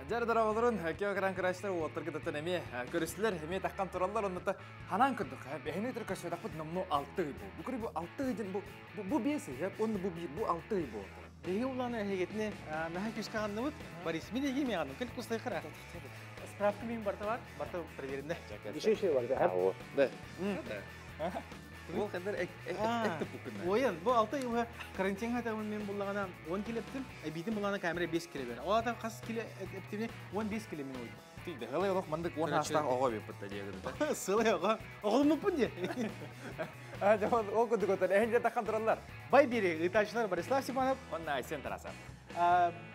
Дьэр дороголорун кио кран краштар уоттарга таттан эмиэ көрүстүлэр, эмиэ таххан тураллар, оннута ханан көрдөх, эһини өтөр көрсөтөхпүт номну 6 ый бу. Бу көрү бу 6 ый ден бу 5 ый, онну бу 1, бу 6 ый бу. Биһи улааны эһигитини наһаа күүскэ аҕынныбыт. Борис, мин эһиги миэҕин кэл кустай хара. Справка мин барта бар, барта проверенне. Еще бар да. Да. Бу кадar эк туппуккун. Ойын, бу 6 ый карантин хатабын мен буллагана 10 килептим, эбитин буллана камера 5 киле бер. Ол ата кас киле эптимне 15 киле мен ойдум. Тиде, хылай олох мандык 10 астан ого биппут диегин. Сылай ого. Оголмуппун де. А, жон, ол кудук отон, эхин жата тураллар. Бай бири, ытачылар Борислав Степанов. Онна Айсен Тарасов.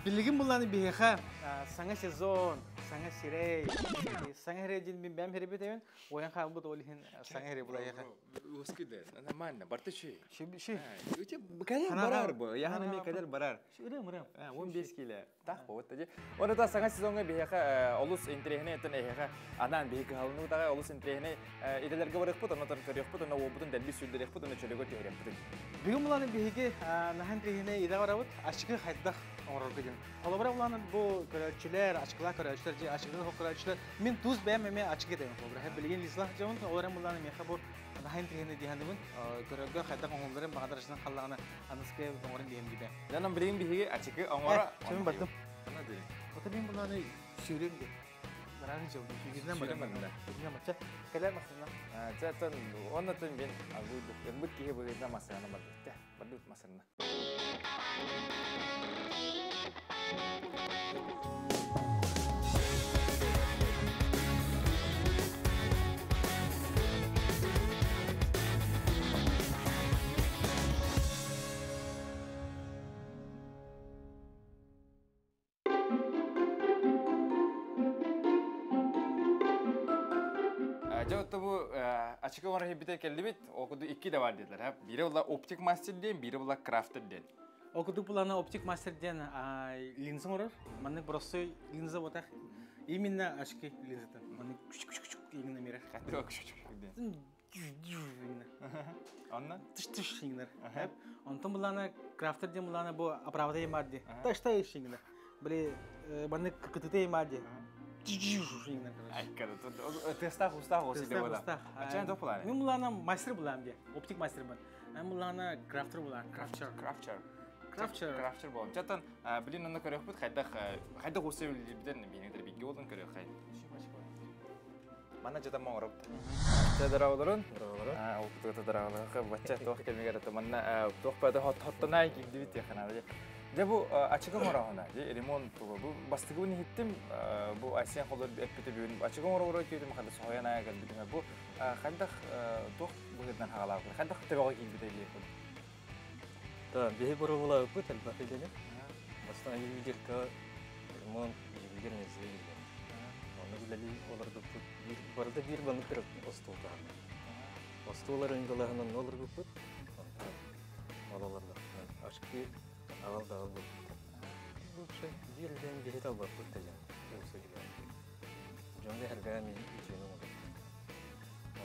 Билигин булланы биһиэхэ саҥа сезон, саҥа сирэй, саҥа сирэй диэн мин бэйэм сирэйбит ойон хаалбыт ол иһин саҥа сирэй булайыха. Ускиде, нормально, барты ши. Ши ши. Үте кадер барар бу, яхана ми кадер барар. Үрем үрем. 15 киле. Так бу, вот Оны та саҥа сезонга биһиэхэ олус интирехне этен эһиэхэ анаан биһиги халыны тага олус интирехне иделерге барыхпыт, онотон көрүөхпүт, онно уолбутун дэлби сүрдериэхпит, онно чөлөгө түһэриэхпит. Бүгүн буланы биһиги нахан тирехне иде барабыт, ачыкы хайдах оҥорорго диэн. Холобура буланы бу көрөөччүлэр, ачыкылаа көрөөччүлэр, же ачыкылаа хох көрөөччүлэр, мин тус бэйэм эмиэ ачык этем холобура. Хэ билигин лислах дьон, олорон буланы миэхэ бу нахан тирехне диһаныбын көрөргө хайдах оҥоллорун баҕадарышынан халлаҕына аныскы оҥорон биһим дибэ. Жанам билигин биһиги ачыкы оҥоро. Чөмүн бардым. Ана дии. Ота мин буланы сүүрүм ди. Баран жыл. Сүүрүнэн Сүүрэн барам. барда. Сүүрүнэн бачча. Кэлэр масына. Чатан оннотон бин агуйду. Бут киһи быгыйда масына барды. Барды масына. Жа бу ачык оңор хебите келдибит, окуду икки да бар дедилер. Бири була оптик мастер ден, бири була крафтер ден. Окудук буланы оптик мастер ден линза оңорор. Маннык просто линза ботах. Именно очки линзатан. Маннык күч күч күч именно мере. Ден. Именно. Анна? Тыш тыш именно. Онтон буланы крафтер ден буланы бу оправда емарди. Таш таш именно. Били маннык кытыты емарди. Именно. Айкада. Тестах устах оси де бола. Ачан топ буланы. Мен буланы мастер булам де. Оптик мастер бан. Мен буланы крафтер булам. Крафтер. Крафтер. Крафтер. Крафтер болом. Чатан билин онны көрөкпүт хайдах хайдах усе билден бинедер бигге болдун көрөк хай. Мана жата моңроп. Тедара олорун. А, ол тедара олорун. Бачча тох кемигер манна тох бада хот хоттонай кидибит яхана. Же бу ачык оңорохуна, же ремонт бу бу бастыгын хиттим бу Айсен холор эппите бүгүн ачык оңороо күйдүм ханда сояна келбитим бу хайдах тох бугытан хагалаа хайдах тебеге килбите диye. Да, биһи борула ыппыт элбэх идели. Бастан ювелирка ремонт ювелирный заведение. Оны билели олордуппут бир барда бир баны кырып остуолтаан. Остуолар ыңгылаһынан олордуппут. Олаларда ашки авал да албыт. Вообще бир ден биһи талбаппыт дежен. Уусу дигән. Жонге хәргәми үтүнү олор.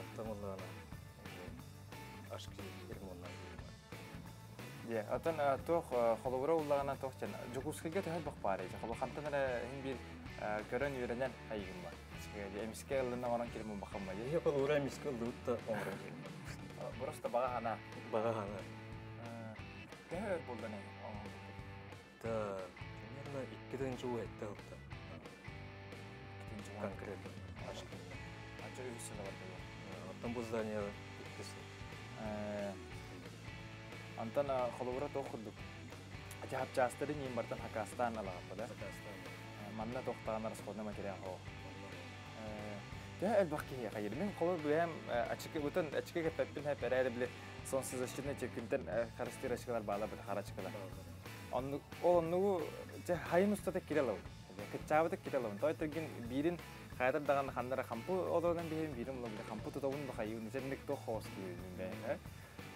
Онтон оллаана ашки ремонтнан Же, атын тох холобура уллагана тох чен. Жокускага төһөт бак баар. Же, холо хантан эле хин бир көрөн үйренен хайгын бар. Же, эмиске ылына оран кирмин бакам бар. Еhe холобура эмиске ылдыбыт оңорон кирмин. Просто бага хана. Бага хана. Төһөт болду не? Да, примерно 2 жыл этте алты. Конкретно. Ашкы. Анча үсүнө бар. Оттон бу здание иккиси. Антон холобура тох курдук. Жахап частары ним бартан Хакастан алагаппа да. Хакастан. Манна тохтаган расходный материал хо. Тә элбак ки хайыр. Мин холор билем ачык бутын ачык кеппин хеп әрәре биле солнцезащитный чекинтен харастыр ачыклар бала бит харачкалар. Онну ол онну жа хайын устата кирелау. Кычабыты кирелау. Той терген бирин хайдар даган хандара хампу ододан бирин бирин булам хампу тутабын бахайын. Сенник то хос кийин бе.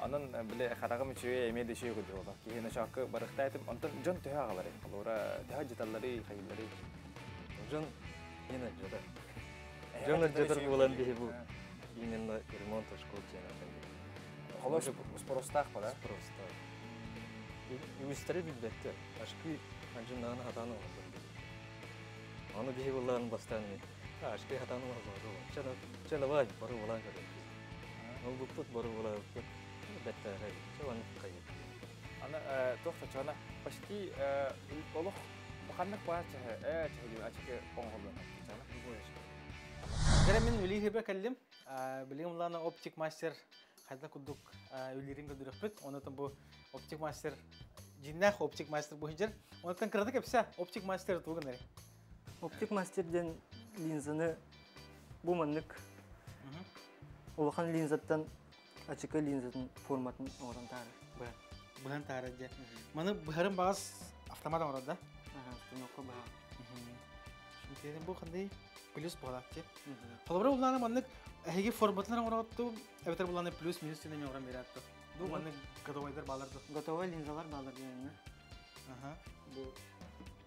Анан биле харагым үчү эме деши көдө болду. Кийин шакы барыктайтым. Онтон жон төһө агалары. Алора төһө житаллары, хайыллары. Жон ене жада. Жон жадар болан бихи бу. Именно ремонт школ жена. Холош спростах ба, да? Спроста. Үстәре билбәттә. Ашкы анжыннан хатаны олды. Аны биһи буллаан бастаан ашкы хатан олорбор. Чэ давай бары булан көрөр. Ол буппут бары булааппыт. Бэттэ чэ ван кайып. Аны туох чана почти олох ханнык баар чэһэ чэһэ ачыгы оҥоһуллан чана. Дьэ мин үлиһибэ кэллим. Билигин улаана оптик мастер хайда курдук үллэрин көрдөрөхпүт. Онотон бу оптик мастер дьиннээх оптик мастер бу хиджер. Онтон кырата кэпсэ оптик мастер тугун эри. Оптик мастер диэн линзаны бу маннык улахан линзаттан ачыка линзатын форматын оҥорон таһаарар. Быһан таһаарар дьэ. Маны быһарын бағас автомат оҥорор да? Станокка быһа. Шүнтиэтин бу хандай плюс буолааччы. Холобура улаана маннык эһиги форматынан оҥоротту, эбэтэр булааны плюс минус тенен оҥорон бераатту. Бу маннык готовойдар баалар ду. Готовой линзалар баалар диэннэ. Бу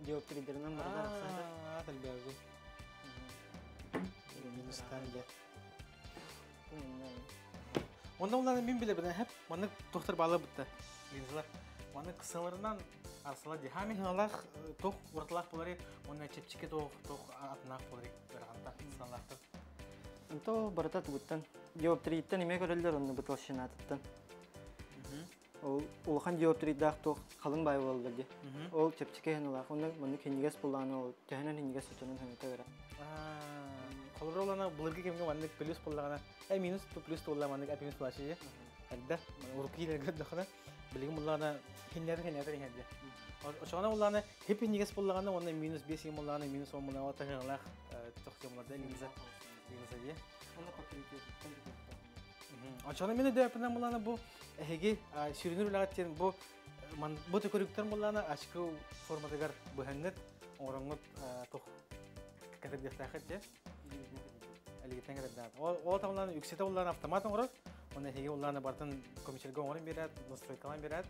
диоптридеринэн бардар ахсаатар. Тэлбээги. Минустан дьэ. Онда улаана мин билебин хеп маннык тохтор баалар бутта линзалар. Маннык кысаларынан арсала ди. Хами хыналах тох уратылах булары, онна чепчике тох тох атынах булары барганта сыналахтар. Онто барыта тугуттан диоптрииттэн эмиэ көрөллөр онно бу толщинатыттан. Ол улахан диоптрийдаах туох халыҥ баай буолаллар дии. Ол чэпчэки хыналаах онно маннык хинньигэс буллаҕына ол төһөнөн хинньигэс соччонон хыныта көрө. Холобура улана былыргы кэмҥэ маннык плюс буоллаҕына, минус ту плюс туолла маннык минус буолааччы эрдэ урукку киилэргэ көрдөххүнэ билигин буллаҕына хиннээтэ хиннээтэ иһэрдэ. Очоҕуна буллаҕына хип хинньигэс буоллаҕына уонна минус 5 буллаҕына минус 10 буллаҕына таһыалаах тохтуомларда линза линза дии. Онно покрытиетыттан бүтүөхтээх. Очоҕуна мин өйдөөппүнэн буллаҕына бу эһиги сүрүнүр үлэҕит диэн бу бу төкөрүктэр буллаҕына ачкы форматыгар быһаҥҥыт оҥороҥҥут тух кэтэрдиэхтээххит дии. Элигиттэн кэтэрдээх. Ол тамлаан үксэтэ уллаан автомат оҥорор. Уонна эһиги уллааны бартын компьютерга оҥорон биэрээт, настройкалаан биэрээт,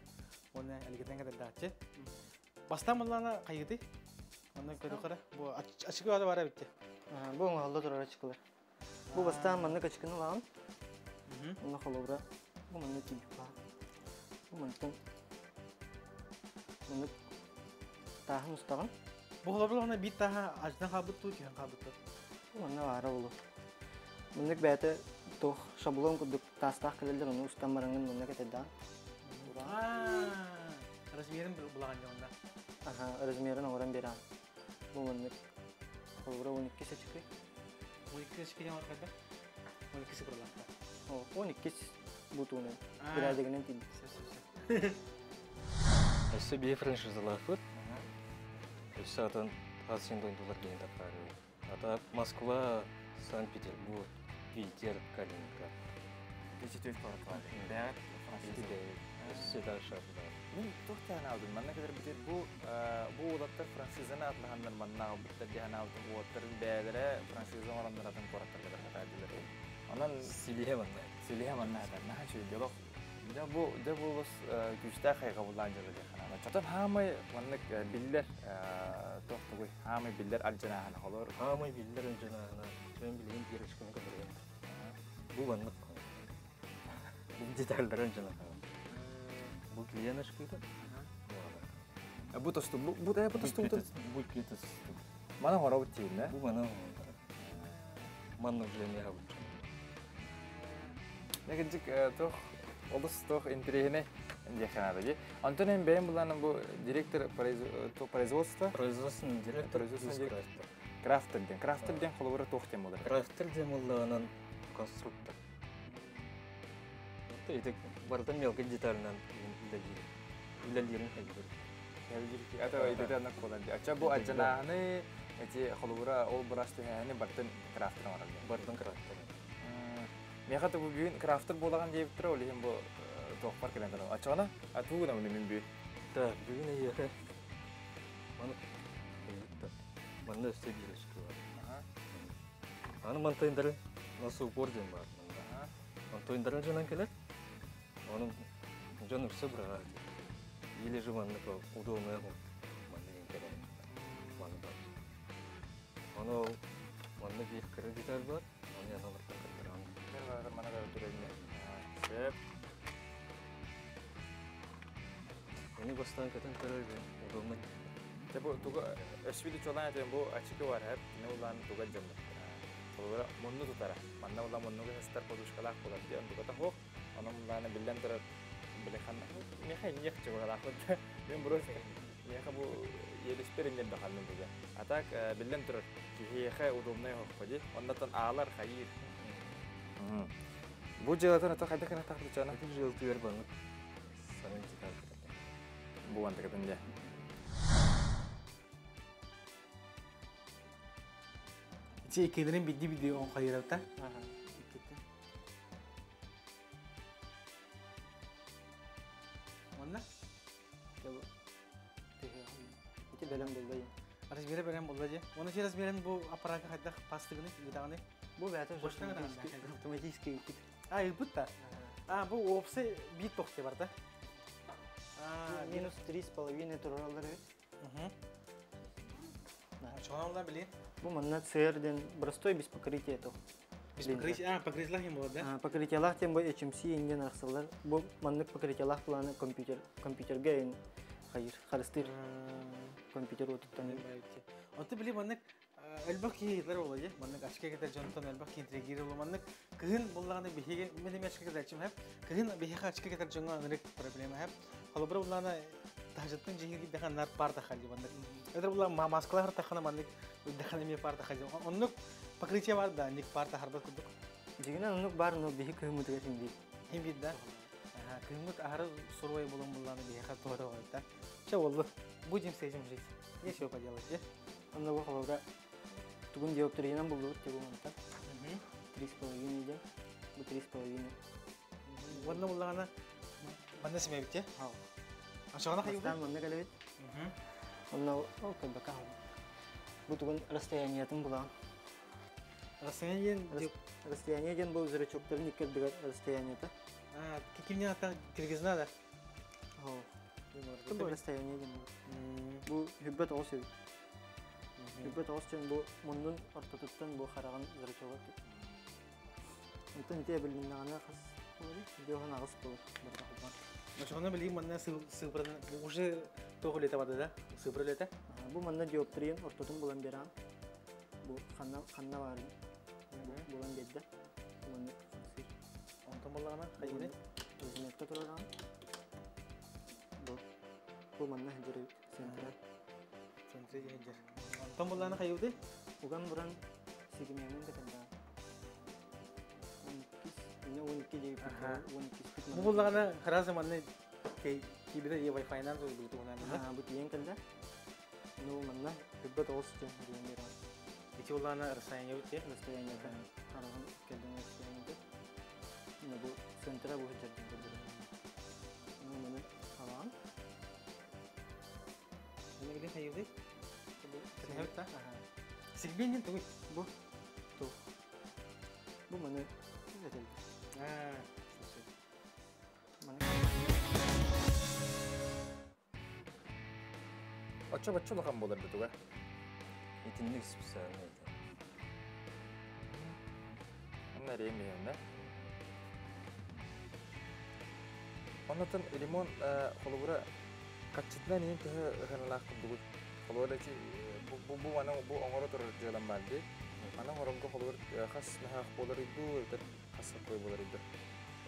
уонна элигиттэн кэтэрдээччи. Бастаан буллаана хайыгытый? Манна көрүөххэ бу ачыкы баара бара битти. Бу оҥоһулла турар ачыкылар. Бу бастаан маннык ачыкыны ылаҕын. Онно холобура бу маннык тиийбит баар. Бу мантан маннык тааһын устаҕын. Бу холобура онно биир тааһа аждан хаалбыт туу, түһэн хаалбыт туу. Бу манна баара болу. Маннык бэйэтэ туох шаблон курдук таастаах кэлэллэр, ону устан бараҥҥын манна кэтэрдэҕин. Размерин булаҕын дьонна. Аха, размерин оҥорон биэрэҕин. Бу маннык холобура 12 ачыкы. 12 ачыкы диэн барда? 12 сыкырлахта. 12 бутуунан бирээдэгинэн тиийдик. Өссө биһи франшизалаахпыт. Өссө атын хас син дойдулар диэн таххаарыы. Ата Москва, Санкт-Петербург, Питер, Калининград. Кечи куорат баар. Өссө дальше. Мин туох таһанаабытым манна кэлэр битир бу бу уолаттар франшизаны атлаһаннар манна аҕалбыттар диэн аабытым уолаттарын бэйэлэрэ франшиза оҥороннор атын куораттарга тарҕатаадылар. Онон Силиһэ манна. Силиһэ манна этэр. Наһаа үчүгэй диалог. Дьэ бу олус күүстээх хайҕабыллаан дьыала диэх ханаана. Чотон хаамай маннык биллэр туох тугуй хаамай биллэр ардьанааһына холор. Хаамай биллэр ардьанааһына. Мен билигин пирочканы көрөрөм. Бу маннык. Бу детальдары ардьанааһына. Бу клиеночкыта. Бу тосту бу бу бу тосту бу китес. Мана хоробут тииннэ. Бу мана маннык билен яһабыт. Негинчик туох олус туох интэриэһинэй диэххэ дии. Онтон эн бэйэм буланым бу директор производства. Производственный директор. Производственный директор. Крафтер диэн. Крафтер диэн холобура туох диэн буолар? Крафтер диэн буоллаҕынан конструктор. Ити барытын мелкий деталынан үлэлиир. Үлэлиирин хэлбир. Хэлбир. Ата идете анак буолар. Ача бу ачанааны эти холобура ол брас түһээни бартын крафтер оҥорор. Бартын крафтер. Меха бу бүгүн крафтер буолаган диэбиттэр ол иһин бу туохпар кэлэн турар. Ачаҕана атуу гына мин бүгүн. Так, бүгүн эйиэхэ маны манна өссө биир өскө бар. Аны мантайындары насу упор диэн баар. Антойындарын дьонон кэлэр. Onun дьон үксэ быраҕар. Или же маннык удобная манна диэн кэлэр. Манна бар. Ону манна биир кыра деталь бар. Оны аналартан кыттыран. Мана да түрелне. Сеп. Оны бастан көтөн көрөр удобно. Бу туга өсвиди чолан этен бу ачыгы бар хеп не улан туга жаммыт. Холобура мунну тутара. Манна улан муннуга хастар подушкалаах болар диэн тугата хоох. Онон мулааны биллэн турар биле ханна меха ньиэх чугалаахпыт. Мен просто меха бу елиспер иннен баханным туга. А так биллэн турар киһиэхэ удобный хохпади. Оннотон аалар хайыр. Бу дьыалатын ата хайда кына тахтычана? Ити жылтыыр банык саны деталь Бу антыкатын дьэ. Ити иккилерин бидди-бидди он хайыралта. Ага, иккитэ. Онна Дьэ бу түһүөҕүм. Ити бэлэм буолла диэн. Размері бэлэм буолла дьэ. Оны чи размерин бу аппаракка хайдах пастыгыны ыытаҕыный? Бу бэйэтэ уже Почтаҥа даҕаны автоматически автоматически ыыппыт. А, ыыппыт да? А, бу уопсай биир тохте бар да? А, Минус 3,5 тураллар эбит. Чоҕоналлар билин. Бу манна CR диэн простой без покрытия то. Без покрытия, а, покрытиялаах им буолар да? Покрытиялаах диэн бу HMC индиан арахсаллар. Бу маннык покрытиялаах планы компьютер компьютерга эн хайыр харыстыыр компьютер уотуттан. Онто били маннык элбэх киһи ыйытар буолла дии. Маннык ачка кетер дьонтон элбэх киһи интригиир буолла. Маннык кыһын буллаҕына биһиги мин эмиэ ачка кетерчим хэп. Кыһын биһиэхэ ачка кетер дьоҥҥо ынырык проблема хэп. Холобура буллаҕына таһдьаттан дьиҥир киирдэххэ нар паар таххар дии маннык. Эдэр буллаҕына маскалаах ыртаххына маннык үрдэххинэ эмиэ паар таххар дии. Оннук покрытие бар да, ник паар тахарбат курдук. Дьиҥинэн оннук баар, но биһи кыһыммытыгар син биир. Хин биир да. Кыһыммыт аһары суруой булан буллаҕына биһиэхэ туора оҕойда. Чэ уоллу, будем с этим жить. Нечего поделать, де. Онно бу холобура тугун диоптрийынан буллубут тигу онтон. 3,5 диэн. Бу 3,5. Уонна буллаҕына манна симэбит е. Ачаҕана хайыбыт? Бастаан манна кэлэбит. Онно ол кэлбэккэ хаалбыт. Бу тугун расстояниетын булаҕын. Расстояние диэн Расстояние диэн бу зрачоктарын икки ардыгар расстояниета. А, кимне ата киргизна да? Бу расстояние диэн бу. Бу хүббэт оҕус эбит. Хүббэт оҕус диэн бу муннун ортотуттан бу хараҕын зрачога. Онтон ити эбилиннэҕинэ хас буолар? Диохан аҕыс буолар. Барыта холбоон. Очоҕуна билигин манна сыыпыраны уже туох үлэтэ барда да? Сыыпыр үлэтэ? Бу манна диоптрийын ортотун булан биэрэҕин. Бу ханна ханна баарын булан биэрдэ. Манна хамсыыр. Онтон буоллаҕына хайыыны? Разметка турараҕын. Бу бу манна сылдьар эбит центра. Центре сылдьар. Онтон буоллаҕына хайыыбытый? Уган буран сигимиэнин кэтэрдэҕин. 12 инне 12 диэбиппит 12 Бу буоллаҕына сразу манна киирбитэ и Wi-Fi-нан тугунан Бу тиийэн кэллэ. Ну манна күббэт оҕус диэн диэн биэрэҕин. Ити буоллаҕына расстояние бит Расстояниета хараҕын кэллин расстояниета. Ну бу центра бу сылдьар диэн көрдөрөр. Ну маны хараҕын. Маны билин хайыыбытый? Кэтэһэбит да? Сигмин диэн тугуй? Бу туох? Бу маны этэллэр. Аа, Маны Оччо бачча улахан буолар бутуга. Итинник специальный это. Онно эрэйим биһиэннэ. Оннотон лимон холобура хаччытынан иһин төһө ыһаналаах курдугут. Холобура ити бу бу мана бу оҥоро турар дьыалам баар дии. Мана оҥоронго холобур хас наһаах буолар ыйдуу эбэтэр хас сокуой буолар ыйдуу.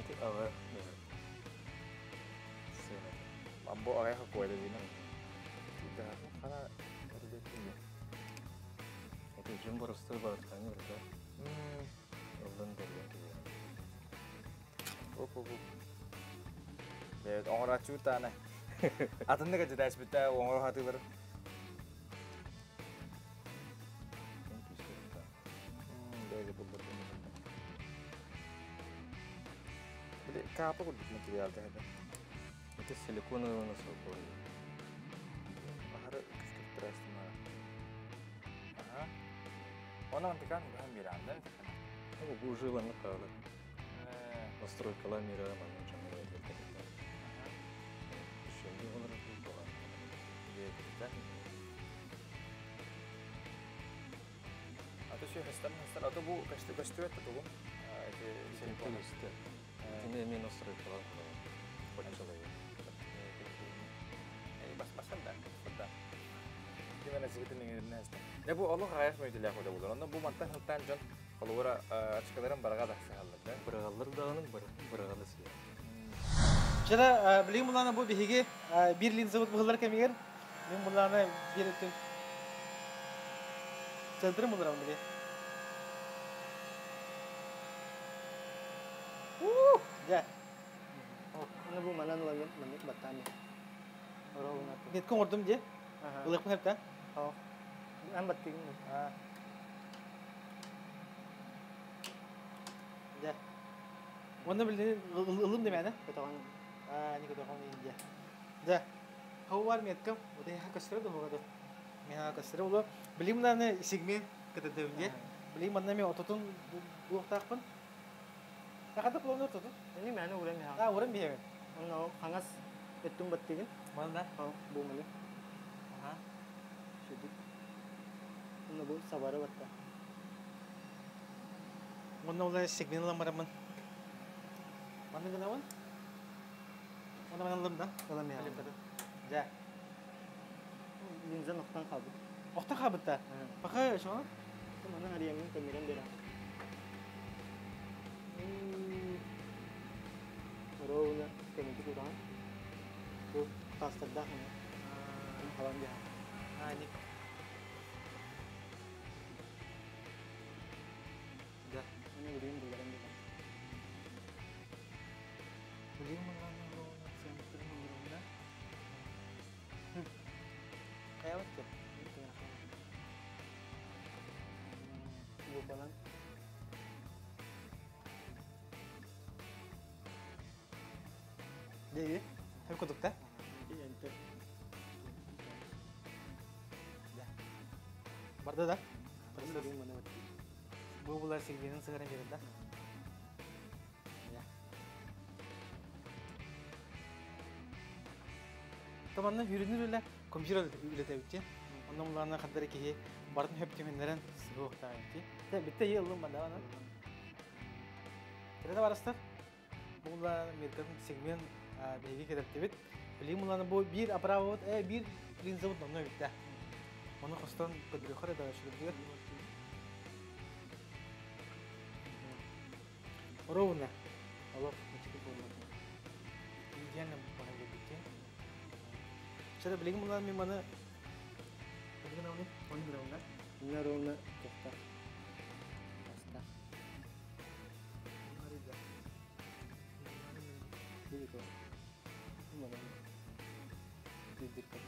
Ити аҕа сыаната. Бу аҕай хокуой да диинэ. Хана эрдеттин Ити дьон боростуой барытканы барыта ыллын бэргэн киһи. Оп оп оп. Бэйэт оҥорааччыбыт даҕаны. Атыннык эдьитээспиттээ оҥоро сатыылар. Бэйэ булбат. Били каапа курдук материал дэһэбэ. Ити силиконовый сокуой. Аһары күскүттэрээстимара. Аха. Онон антикан быһан биэрэҕин Бу уже маннык хаалар. Настройкалар мира маннык дьоҥҥо бэриллэр. Үшөндүү олорор буолан. Аты сүй хастан хастан аты бу көстү көстүбэт тугу ити силикон. Ити Итини эмиэ настройкалар буолар. Бас басан да да. ачыкытын иҥэринэ эстэ. Дьэ бу олох аҕыйах мүнүүтэлээх үлэ буолар. Онно бу мантан сылтаан дьон холобура ачыкыларын бараҕа тахсыһаллар да. Быраҕаллар даҕаны быраҕаны сыа. Чара билигин булаана бу биһиги биир линзабыт быһыллар кэмигэр мин булаана биир өттүн центрын буларам били. Дьэ. Аны бу манан ылаҥын маннык баттаан Метка оҥордум дии. Ылыахпын сөп Оо. Эн баттыгын да. Дьэ. Уонна билигин ылым дэмээнэ. Көтөҕөн. Аа, не көтөҕөн иһин дьэ. Дьэ. Хау бар меткам. Вот я көстөрө да буолла. Мен көстөрө буолла. Билим мынаны сегмент кытырдыбын дии. Билим манна мен ототун буохтаахпын. Хата планер ототун. Эни мээнэ уран миһаа. Аа, уран биһэбин. Онно хаҥас өттүн баттыгын. Манна. Хау бу маны. Аха. Сүдүк. Онно бу сабары батта. Онно ол сегмент ламарамын. Манна гынабын. Онно манна ылым да. Ылам миһаа. Дьэ. Линза охтон хаалбыт. Охтон хаалбыт да. Баха шо? Манна арыйаммын көннөрөн берем. Ровно көнөтүк ураан. Бу тастардаах аны. Халан дьаһа. Аа, ник. Да. Аны билигин булларан берем. Билигин мыннан ровно центр ровно. Каябыт те. Лупанан. Деги. Хеп кудук та. Enter. Барда да. Билигин маны баттыгын. Бу булар сегментин сыгыран берет да. Таманна хүрүнүр эле компьютер үлетебитти. Онно мулана хаддар киһи барын хөп түмэннерен сыгыктаайти. Те битте йыллым банда ана. Кирде барастар. Була меркатын сегмент биһиги кедептибит. Билим мулана бу бир аппарат бир линза бут онно битте. Оны хостон көдрөхөр да шүрдүгөр. Ровно. Аллах, мечети болмады. Идеально бана битте. Шада билигин мулана мен маны билигин аны оны билемин. Мына ровно тохта. Таста. Видите? Мына. Дирка.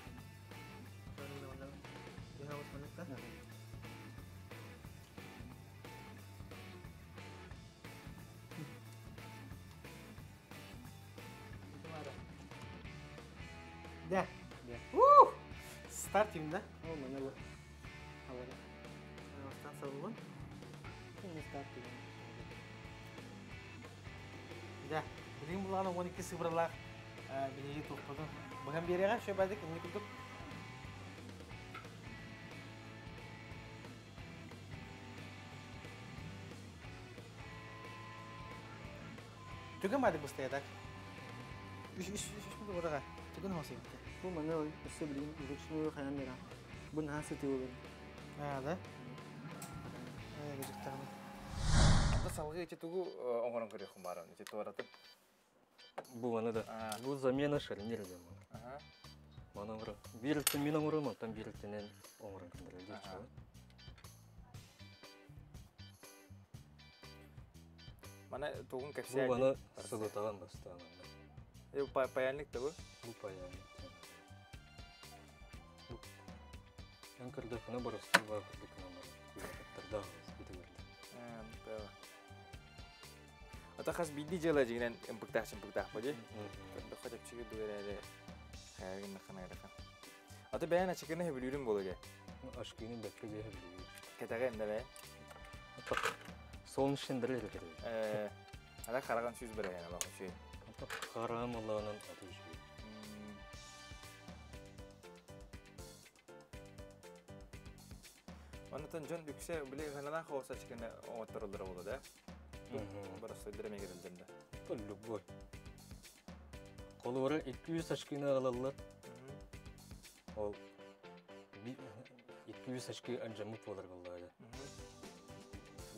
Да. Старт деймін да? О, мына бу. Хабары. Станция болған. Мына старт деген. Да. Билигин буланы 12 сыбырлақ билиги тоқтодun. Бұған береға шөй бәдік, не күлдік. Түгін бәдік бұстаядак. Үш, үш, үш, үш мүлік одаға. Түгін хосы бітті. Бу мына өсө билигин вручную хаян бера. Бу нахасы тыылыр. А, да? Көжіктағын. Анда салгы эти тугу оңорон көрүөхүм баар. Эти туаратып. Бу аны да. Бу замена шарнир дем. Аха. Мана оңора. Бир мен оңором, антан бир тенен оңорон кындырыл дейчү. Мана тугун кепсия. Бу аны сылытаган бастаган. Паяльник да бу? Бу паяльник. Ян кырдыкына барысты бар, кырдыкына бар. Кырдагы битигерде. Ата хас бидди жела жигинен импыктах импыктах бо же. Кырдыкка жапчыгы дуэрere хаягын нахана ярахан. Ата бэйэн ачыкына хэбилүүрүн болу же. Ашкыны бэкке же хэбилүүр. Кетеген да бэ. Солнечный дыры керек. Ата караган сүз береген ала чүй. Ата караган боллаганан аты үчүй. Онотон дьон үксэ били ханана хоос ачыкына оҥоттороллоро буолла да. Барастой дыра мегерилдем да. То любой. Колура 200 ачкына алаллар. Ол Үс очки алдьаммыт буолар буоллаҕа.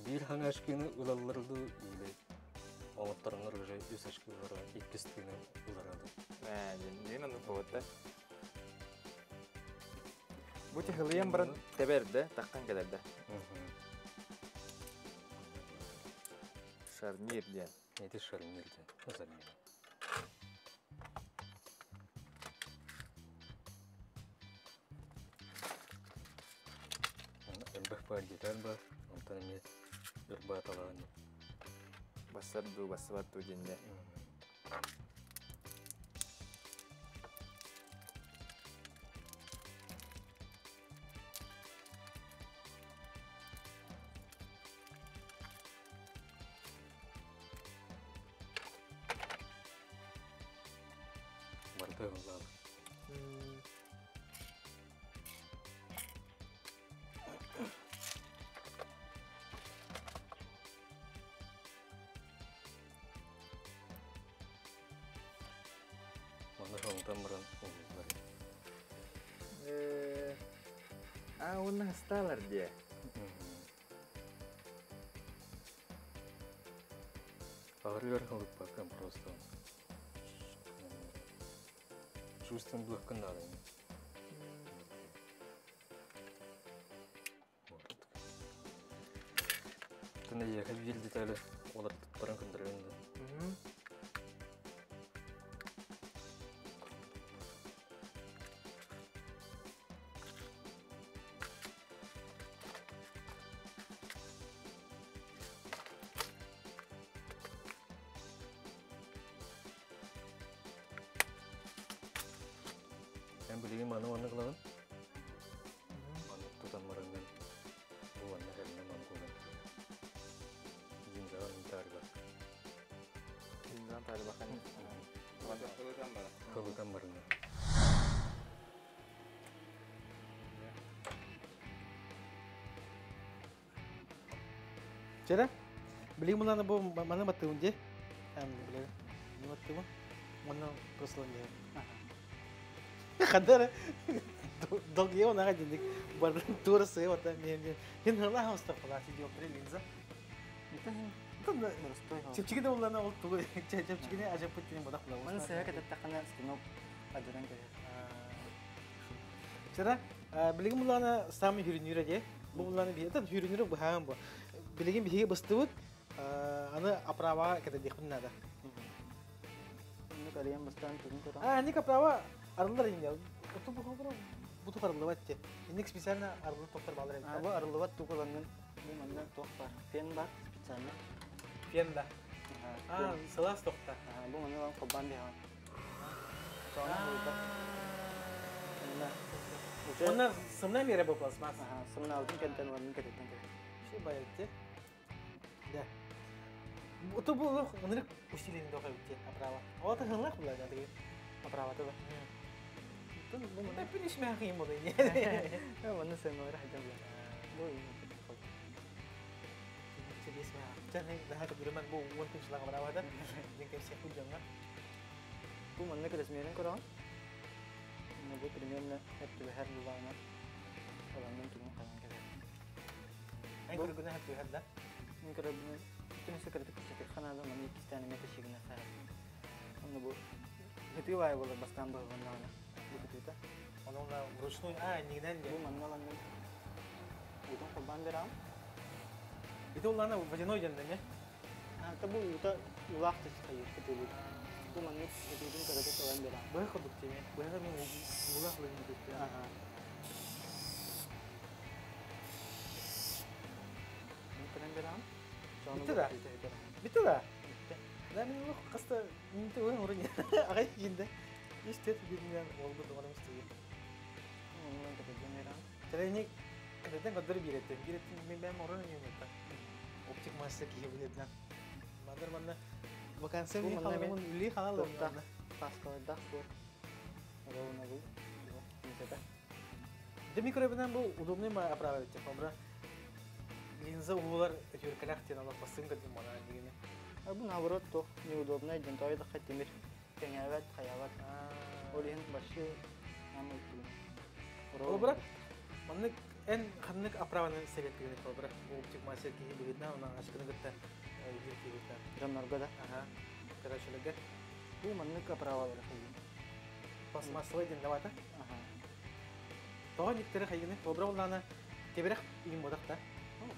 Биир хаҥа очкины ылаллар дуу или оҥоттороннор уже үс очки ылара, иккис тыыны ылара дуу. Дьин оннук буолбут. Бу тихылыйан баран тэбэрдэ, таххан кэлэрдэ. Шарнир диэн. Эти шарнир диэн. Замена. Элбэх баар деталь бар, онтон эмиэ ырбааталаан. Бассар дуу, бассыбат дуу диэннэ. Барыта ыллаан. Манна хонтан баран уһуллар. А, уонна хастаалар диэ. Ağrıyor bakın просто. Чувствуем блокын надо. Тына яха бир детали олар туттаран көндөргөн. Эн билигин маны манны кылабын. Маны тутан бараннан бу манна кэлинэ маны кулан. Динзаган тарга. Динзаган тарга бахан. Кылытан бараннан. Чера, билигин мунаны бу маны баттыбын де. Эм биле. Не баттыбын. Маны прыслан де. Хадара долгие он дендик. Бар тура сый ота мен. Хин хыла хоста фалати диоптрия линза. Чепчиги да улана ол тугу чепчигини ажап путтин бодак була. Маны сыга кететтахана станок ажыран келер. Чера, билигин булана самый хүрүнүрэ де. Бу буланы би это хүрүнүрэ бу бу. Билигин биһиги быстыбыт, аны оправа кетедихпин надо. Ну калиям бастан түгүн көрөн. А, ник оправа арылар инде. Уту бу бу бу арылыбат те. Инник специально арылып токтор балар А бу арылыбат тугуланын бу манна туох бар. Фен бар специально. Фен да. А, сылас токта. Бу манна лан кобан бехан. Сона буйта. Онна сымна мере бу пластмасс. Ага, сымна алдын кентен ванын кететтен керек. Ши байытты. Да. Уту бу ынырык усиление дохай битте оправа. Ота хынлак була да деген. Оправа да. Бу мына пиниш мә кыйын булды. Манна сымна рахтан була. Бу Интересно. Чаны daha көдүрмән бу 10 күн шылага барабада. Ден кемсе хуҗаңга. Бу манна размерин көрөн. Бу примерно хеп түбәһәр булана. Аланнан түгін қалан келер. Эн көргөнө хеп түбәһәр да. Мен көрөбүн. Түнү секретик чекер ханада маны икки метр шигине сарат. Онда бу хөтү бай болор бастан бу. Бу көтүтө. Онда вручную, а, нигден Бу манна аланнан утун курбан берам. Ити улана водяной денден, не? А, та бу ута улах тас хайыр көтү. Бу манна көтүдүн көрөтө толан берам. Бу ходук теме. Бу мен улах лын дип. Ага. Көрөн берам. Битти да? Битти да? Да, мен улах каста минте ой орын. Агай жинде. Иш тет биринен олбу дугарым истеги. Онун көтөдөн берам. Тренинг кеден кадыр биретти. Биретти мен бәм орын юмета. Оптик мастер кие билетнен. Мадыр манна вакансия Бу ми манна мен халамын үли халал Тохта. Паскалардах бу. Ровно бу. Мисета. Деми көрөбүнөн бу удобный ма оправа бит. Бра линза улар өтөркелек тен алып басын кадим мана дегене. А бу наоборот тох неудобно ден той да хаттемир. Кеңәбәт, хаябат. Ол ен башы ам өттүгүн. Ол бра манны Эн ханнык оправаны советуйун холобура бу оптик мастер киһи быһыытынан онон ачыкыны кытта үлэлиир киһи быһыытынан. Дьоннорго да. Аха. Короче, Бу маннык оправалары хайын. Пластмассовый диэн давата. Аха. Тоҕо никтери хайыны? Холобура буллаана кэбирэх иин бодах да.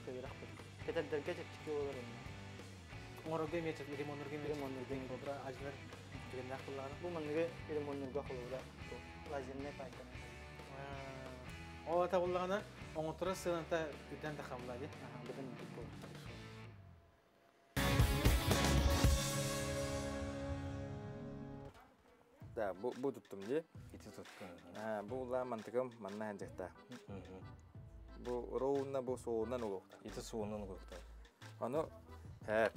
Кэбирэх бу. Кэтэрдэргэ чэпчэки болар онно. Оҥорорго эмиэ ремоннурга эмиэ Ремоннурга эмиэ. Холобура ажылар түгэннээх буллаана. Бу манныгы ремоннурга холобура лазерная пайка. Ол ата буллаана оҥотторо сыаната үрдэн да хамла ди. Аха, бытын үрдүк болар. Да, бу туттум ди. Ити туттун. Бу улаа мантыкым манна ханжакта. Бу роуна бу суунан улуохта. Ити суунан улуохта. Ону һэ.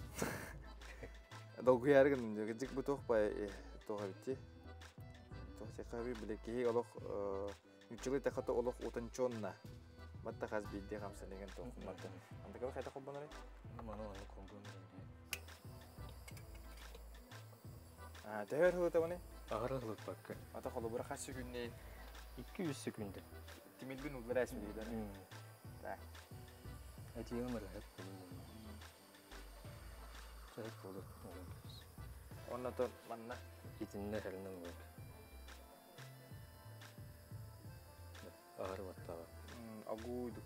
Долгуйары гынным дьик дьик бу туох бай туох эбитти. Туох текаби биле киһи олох үчүгэй тахата олох утончонна. Батта хас биирдии хамсанигин туох матта. Антыкабы хайта холбонорой? Маны аны комбонорой. Төһөр хылытабыны? Аҕара хылыппакка. Ата холобура хас секүнней? 2-3 секунда. Тимирбин уллара эсмилииден. Так. Этием эрэ хэп болу. Хэп болу. Оннотон манна. Итинне хэринэн болот. Аҕара баттаҕа. Агууду.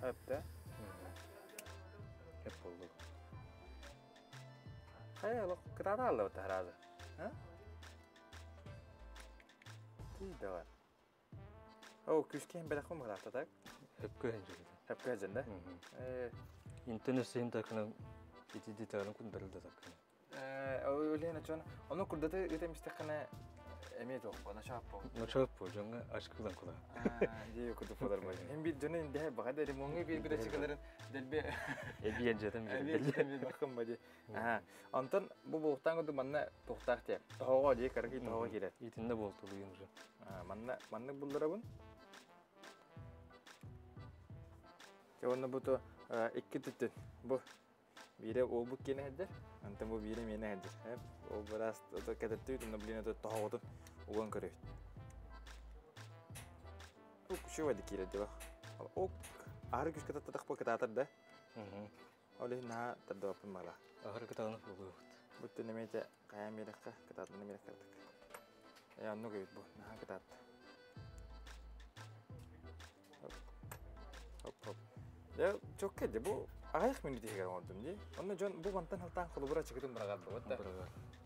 Хэпте. Хэп болу. Хайа олох кытаата аллабыт таһарааза. Ти давай. О, күскен бэлэххун быһалаахта так? Хэпкэ хэнжигит. Хэпкэ хэнжин да? Интернет син такына ити деталын кундарылда такына. Өлена чон, ону курдаты ытемистеххана эмиэ туох, начааппо. Начааппо, жоңга ашкылан кула. Дии куту фодар бай. Хем бир дьону индэһэ баха да ремоҥҥа биир бир чыкаларын дэлби Эбиэн жетем бир бахым бади. Онтон бу буохтаан курдук манна туохтаах диэ. Тоһоҕо дии караки тоһоҕо киирэр. Итиннэ буолтулуйун уже. Манна маннык булларабын. Те онно бу то икки түттүн. Бу биирэ уолбут киэнэ сылдьар, онтон бу биирэ миэнэ сылдьар. Ол быраас кэтэртибит, онно блин это тоһоҕотун уган көрөбүт. Ок, үчүгэй да киирэр дии Ок, аһары күүскэ таттатахпа кытаатар да. Ол иһин наһаа тардыбаппын мала. Аһары кытаанах буолуохт. Бу эмиэ хайаан биэрэххэ, кытаатан биэрэххэ кыратык. Э, оннук эбит бу, наһаа кытаатта. Хоп, хоп. Дьэ, чокка дьэ бу аҕыйах мүнүүт иһигэр оҥордум дии. Онно дьон бу мантан халтаан холобура чыкытын быраҕар да.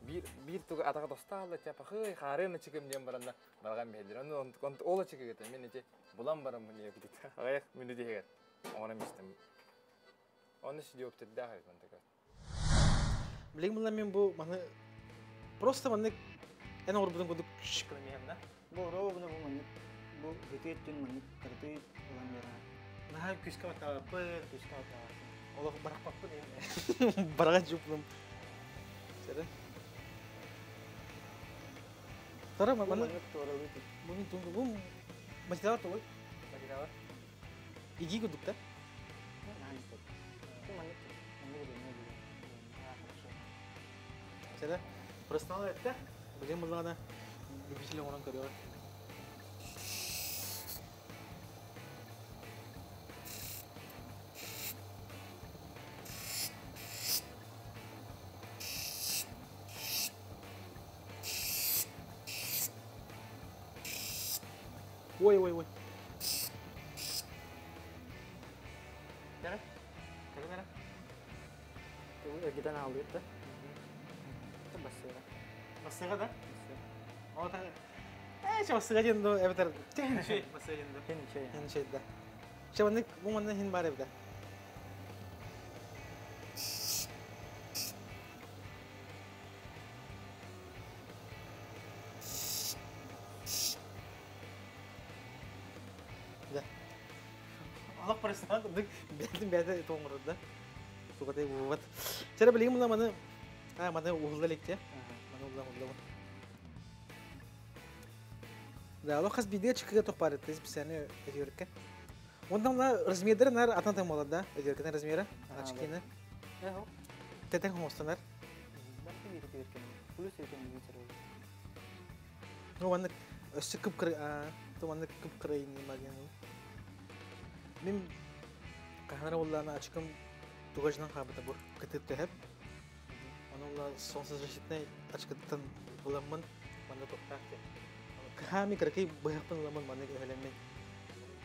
Биир биир тугу атаҕа тостаалла чапахый хаарыан ачыкым диэн баранна барҕан биһэллэр. Онно ол ачыкыгыта мин ити булан бараммын диэбитит. Аҕыйах мүнүүт иһигэр оҥорон истим. Оны сидиоптердаах эбит мантыка. Билигин булла мен бу маны просто маннык эн оҥорбутун курдук шикламиһэмнэ. Бу ровно бу маннык бу бүтүөт түн маннык кырытыы ылан биэрэ. Наһаа күүскэ баттаабаппын. Күүскэ баттаабаппын. Олох барахпаппын. Бараҕа жуплум. Сэрэ. Тара Бу маны маннык туоралыы түн. бу мин тунгу бу материал толуй. Материал. Иги курдук да. Наһаа истэр. Бу маннык маннык удобно было. Хорошо. Сэрэ. Проснал этте. Билим буллаҕына любитель оҥорон көрүөҕэ. Ой, ой, ой. Кәрі? Кәрі кәрі? Бу эргитен аалыыр да. Бассыга. Бассыга да? О, та. Э, че бассыга диэн до эбэтэр техин шей бассыга диэн до. Хин шей. Хин шей да. Че маннык бу манна хин бар эбитэ. Да. Алак парасынан курдук бэйэтин бэйэтэ тоҥорор да. Сугатай буубат. Чара билигин мына маны а маны уһулла иликте. Маны улла улла. Да, алох хас бидеге чыкыга тохпар тез бисәне өтөркә. Онда мына размердері нар атан таң болады да, өтөркенең размері, ачкины. Эхо. Тетен хоңостанар. Барты бир өтөркөн. Плюс өтөн бир. Ну, ванны өссө кып кыр Туманнык кып-кыра инним диэн. Мин каханара уллаана ачкым тугажынан хаабыта бу кытыт төһөп. Оны улла солнцезащитный ачкыттан ыламмын манна туттаах те. Кахами кыракый быһахпын ыламмын манна өһөлеммин.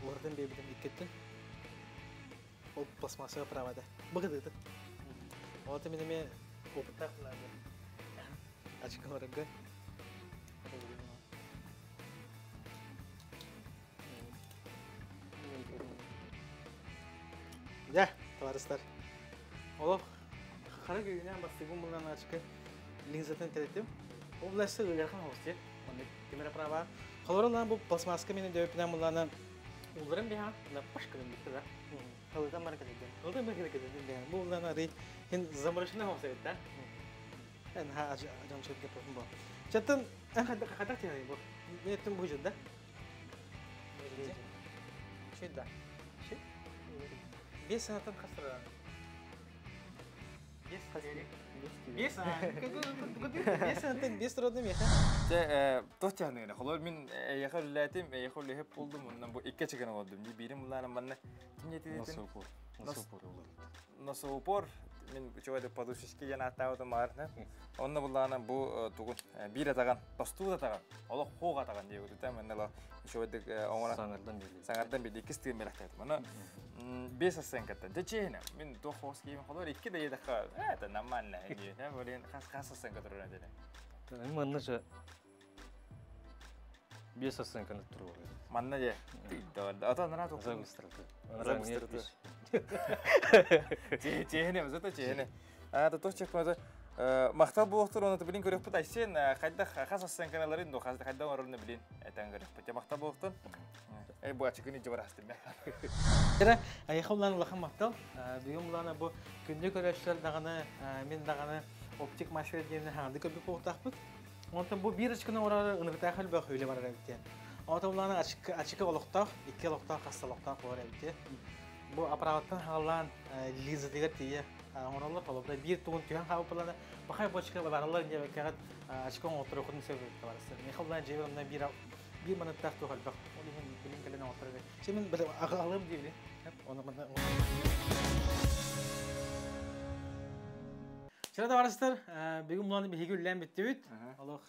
Улардан бэйбитим иккеттин. Ол пластмассовая правада. Быгыдыты. Ол мен эме опыттаах буларды. Ачкым арыгы. Дьэ, товарыстар. Олох хара күйүнэн бастыгым булан ачкы линзатын тәлетим. Ол буласы ыгархан хосте. Онны кемера права. Холоролан бу пластмасска мени дөпүнэн булана уларым биха на пашкалым битте да. Халытан бар кэлэрден. Уларым бихе кэлэрден биха. Бу булана рей хин заморочный хосте да. Эн ха ажам чөт кеппин бу. Чаттан эн хадда хадда тиһай бу. Неттим бу жуда. Шүдда. Шү. Бес саатан хастыра. Бес Бес бес саатан бес турады меха. Те тохтяны холор мин яхар латим яхар лехеп болдум оннан бу икки чыгын болдум. Бирим буларым манна ким Носопор. Носопор олар. Носопор мин чугайды подушечки жана аттаабытым баарна. Онно буллаана бу тугун бир атаган, тостуу атаган, олох хоог атаган диye күтүтэ манна чугайды оңора Саңардан бери. Саңардан бери иккис тыгын белэхтээт. Мана бес оценката. Дечейна мин туох хоос киим холор икки да едаха. Это нормально. Блин, хас хас оценка турар дене. Манна же бес оценканы туруп. Манна же. Ата нара тух. За быстроту. За быстроту. Чехне, зато чехне. А то тох чекмаза. Махтал буохтур оны билин көрөкпүт айсен хайда хас оценканаларын до хас хайда орны билин этен көрөкпүт. Махтал буохтун. Эй бу ачыгын жыбар астым. Тера аяхулан улахан махтал. Бүгүн булана бу күндү көрөчтөр даганы мен даганы оптик мастер диэн ханды көбү буохтахпыт. Онтон бу бир ачкыны орары ыныртахал бөх өйле барар эбитте. Онтон булана ачык ачык олохтоох, икки олохтоох, хас олохтоох болар эбитте. Бу аппараттан хаалаан лиза дигер тие оҥороллор холобура биир тугун түһэн хаалбыппалана бахай бочка бараллар диэбэккэҕит ачка оҥоттору кутун сөбү барасыр. Михаллаан жебер онна биир биир маныттаах туох элбэх. Ол иһин билин кэлэн оҥоттору. Чемин били аҕалым диэбили. Оны маны Чыра да барыстар, бүгүн буланы биһиги үллээн бүттүбүт. Олох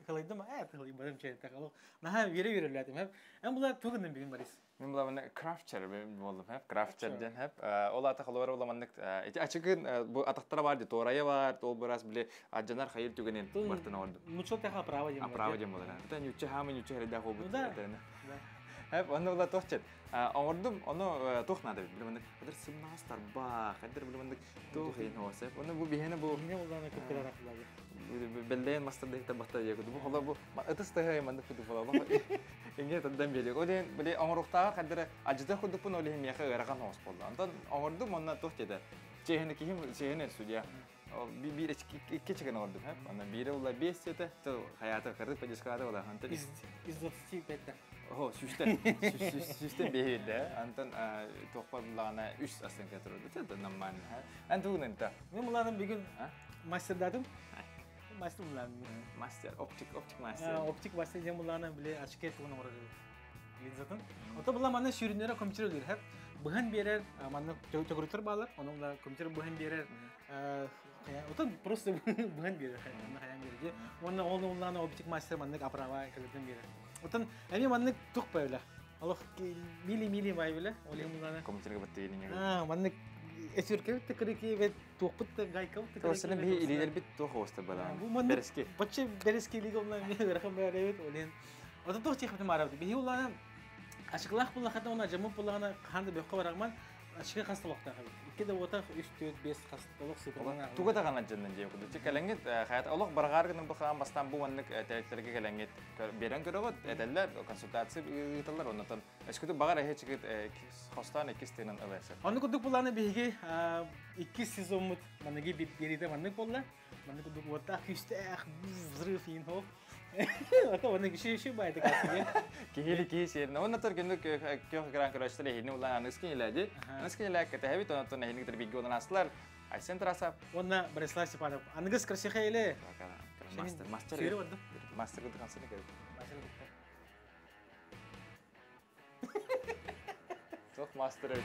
кылайдым, кылайбарым чэйтек. Олох наха үөрэ үөрэлээтим. Эн була тугуннан бүгүн барыс. Мен була мына крафтчер болдум, хеп, крафтчер ден, хеп. Ол ата холор була маннык, эти ачыгын бу атактара бар, ди торая бар, тол бираз биле аджанар хайыр түгенен бартын орду. Мучо теха право дем. Право дем болар. Это нюче хамы нюче хереда хобут. Да. Хеп, оны була тохчет. Оңордум, оны тох надо бит. Биле мындык, хадыр сымнаас тарба, хадыр биле мындык тох ин хосеп. Оны бу бихене бу Не булганы көп келер акыллары. Беллен мастер дейт бахта жеку. Бу хола бу ытыс тахай мандык футу бола. Инге тадан белек. Олен биле оңоруктага хадыр ажыда худупун оле меха ыраган хос болду. Антон оңордум онна тох деди. Чехне кихим чехне судья. Бир икки чыгын ордум, хеп. Анда бири ула 5 сете, то хаята кырдык падискада ола. Антон Из 25. О, сүстен. Сүстен бейде. Антон тохпа булана 3 оценка турду. Это нормально. Ан тугунта. Мен буланы бүгүн мастердадым. Мастер буланы. Мастер, оптик, оптик мастер. Оптик мастер дем буланы биле ачке тугун орду. Линзатын. Ото була маны сүрүннөрө компьютер өлөр, хеп. Быһан берер, маны төгүрүтөр балар, оны була компьютер быһан берер. Ото просто быһан берер, маны хаян берер. Оны оны буланы оптик мастер маны аправа келетен берер. Отон эми маны тук байлар. Алох мили мили байлар, оле буланы. Компьютерге баттыйын. Маны эсүркө тыкырыки вет туқпыт гайка тыкырыки. Тосына би илилер бит тух хоста бала. Бу маны Берески. Бачы берески лига булан ми рахам беребит олен. Ото тух чихмет марабды. Бихи улана ачыклах була хата она жамып булана ханды бөккө барагман ачык хасталыкта хабит. Икки да ота 3 4 5 хасталык сыпалана. Туга да гана жаннан жеп куду. Чекелеңет хаят олох баргаар гынан бу хаан бастан бу маннык тәлеклерге келеңет берен көрөгөт этеллер консультация ыыталлар оннотон эскүтү багар эхе чигит хостан иккистенен ыласы. Аны кудук буланы биһиги икки сезонмут маныги берите маннык болла. Маннык кудук ота күстәх взрыв ин хоп. Ата оны киши ши байды касыге. Кихили кихи серне. Оннотор күндүк көх гран көрөчтөр эхини улан аныскин иләди. Аныскин иләк кете оннотон эхини китер бигге онан аслар. Айсен траса. Онна Борислав Степанов. Ангыс красиха иле. Мастер, мастер. Сүйрі барды. Мастер кудук ансыны керек. Мастер кудук. Мастер это.